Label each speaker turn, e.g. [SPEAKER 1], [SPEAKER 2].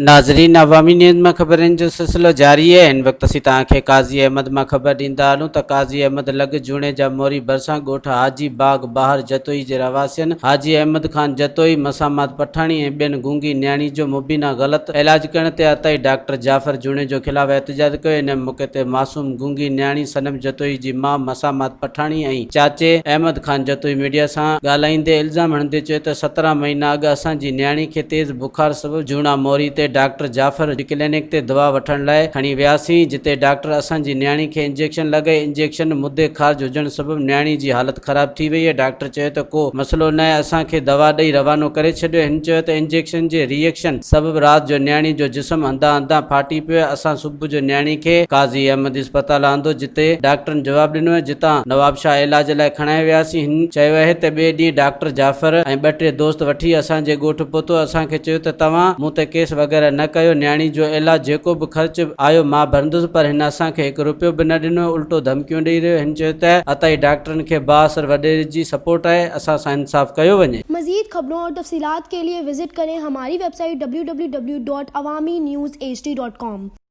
[SPEAKER 1] ناظرين عوامي نيوز مان خبرن جو سلسلو جاري آهي هن وقت اسين توهان کي قاضي احمد مان خبر ڏيندا هلون ته قاضي احمد لڳ جوڻيجا موري ڀرسان ڳوٺ حاجي باغ باهر جتوئي جي رهواسين حاجي احمد خان جتوئي، مسامات پٺاڻي ۽ ٻين گونگي نياڻي جو مبينا غلط علاج ڪرڻ تي عطائي ڊاڪٽر جعفر جوڻيجو خلاف احتجاج ڪيو ان موقعي تي معصوم گونگي نياڻي صنم جتوئي جي ماء مسامات پٺاڻي ۽ چاچي احمد خان جتوئي ميڊيا سان ڳالهائيندي الزام هڻندي چيو ته 17 مهينا اڳ اسان جي نياڻي کي تيز بخار سبب جهونا موري تي ڊاڪٽر جعفر جي ڪلينڪ تي دوا وٺڻ لاء کڻي وياسين جتي ڊاڪٽر اسان جي نياڻي کي انجيڪشن لڳائي انجيڪشن مدي خارج هجڻ سبب نياڻي جي حالت خراب ٿي وئي ڊاڪٽر چيو ته ڪو مسئلو ناهي اسان کي دوا ڏئي روانو ڪري ڇڏيو هن چيو ته انجيڪشن جي ري ايڪشن سبب رات جو نياڻي جو جسم هنڌان هنڌان ڦاٽي پيو اسان صبح جو نياڻي کي قاضي احمد اسپتال آندو جتي ڊاڪٽرن جواب ڏنو جتان نوابشاهه علاج لاء کڻائي وياسين هن چيو اهي ته ٻئي ڏينهن ڊاڪٽر جعفر ۽ ٻه ٽي دوست وٺي اسان جي ڳوٺ پهتو اسان کي چيو ته توهان مون تي ڪيس وغيره نه ڪيو نياڻي جو علاج جيڪو به خرچ آيو مان ڀرندس پر هن اسان کي هڪ روپيو به نه ڏنو الٽو ڌمڪيون ڏئي رهيو هن چيو ته عطائي ڊاڪٽرن کي بااثر وڏيري جي سپورٽ آهي اسان سان انصاف ڪيو وڃي.
[SPEAKER 2] مزيد خبرون اور تفصيلات کے لئے وزٽ ڪرين ھماري ويب سائيٽ www.awamiNewsHD.com.